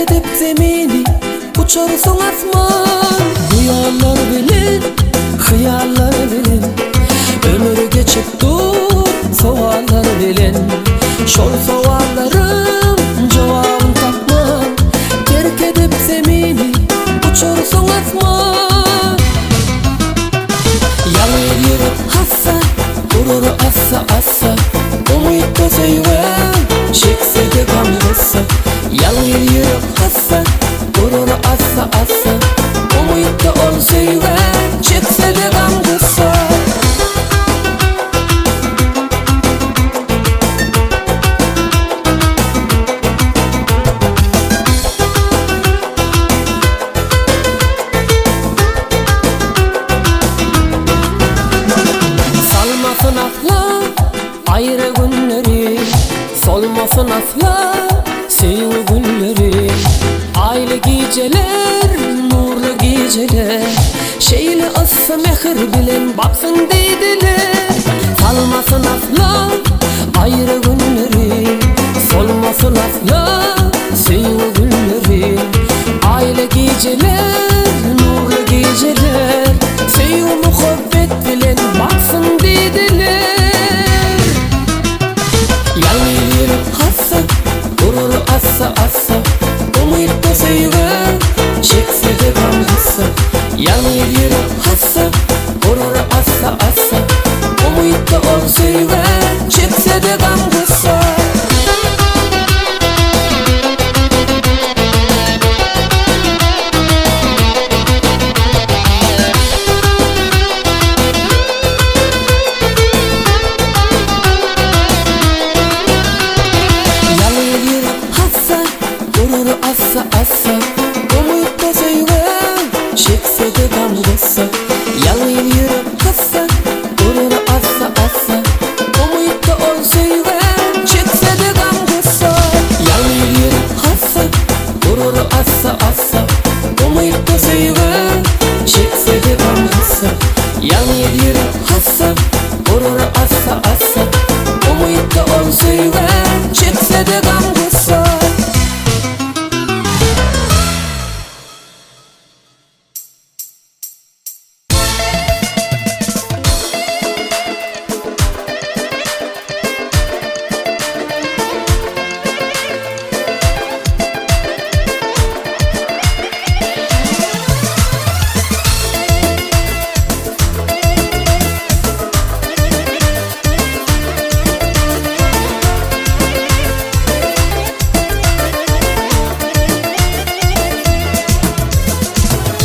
edip zemini, uçarsyň asman. Bu ýollar bilen, hyýallar bilen, Ömür geçip dur sowallar bilen. Şol sowallaryň jogabyn tapman, Terk edip zemini, uçarsyň asman. Ýalňyz ýürek hassa, urar assa-assa, Umytda söýgä çekse-de gam-gussa. Ýalňyz ýürek hassa, urar assa-assa, Umytda ol söýgä çekse-de gam-gussa. Salmasyn asla aýra günleri, Solmasyn asla söýgi gülleri. Aýly gijeler, nurly gijeler, Şeýle yssy mähir bilen baksyn diýdiler. Salmasyn asla aýra günleri, Solmasyn asla söýgi gülleri. Aýly gijeler, nurly gijeler, Söýgi muhabbet bilen baksyn diýdiler. Ýalňyz ýürek hassa, urar assa-assa, Umytda söýgä çekse-de gam-gussa. Ýalňyz ýürek hassa, urar assa-assa, Umytda ol söýgä çekse-de gam-gussa. Ýalňyz ýürek hassa, urar assa-assa, Umytda söýgä çekse-de gam-gussa. Ýalňyz ýürek hassa, urar assa-assa, Umytda ol söýgä çekse-de gam-gussa. Ýalňyz ýürek hassa, urar assa-assa, Umytda söýgä çekse-de gam-gussa. Ýalňyz ýürek hassa, urar assa-assa, Umytda ol söýgä çekse-de gam-gussa.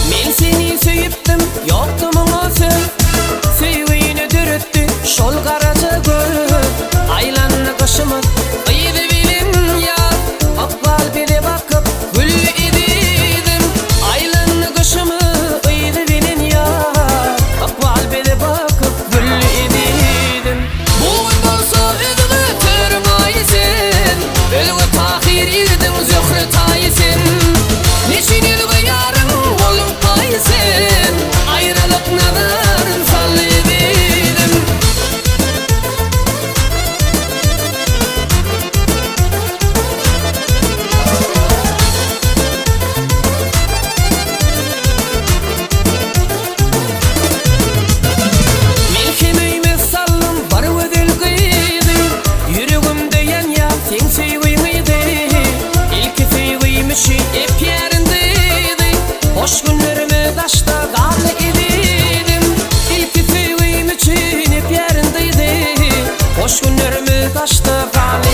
Men seni söýüpdim, ýokdy muňa söz. Söýgini döretdi şol garaja göz. Aýlandy gyşymyz, yzy bilen ýaz. Ykbal bize bakyp güldi ezizim. Aýlandy gyşymyz, yzy bilen ýaz. Ykbal bize bakyp güldi ezizim. Bu gün bolsa özge törüň aýy sen. Özge Tahyr ýigidiň Zöhre taýy sen. Neçün özge ýaryň bolduň paýy sen. Aýralyk nazaryn saldy ezizim. Men hem öýüme saldym bir gözel gyzy, Ýüregimde ýanýar seň söýgiň yzy. Ilki söýgim üçin epýärin dyzy, Hoş günlerime daşda galdy ezizim. Ilki söýgim üçin epýärin dyzy, Hoş günlerime daşda galdy.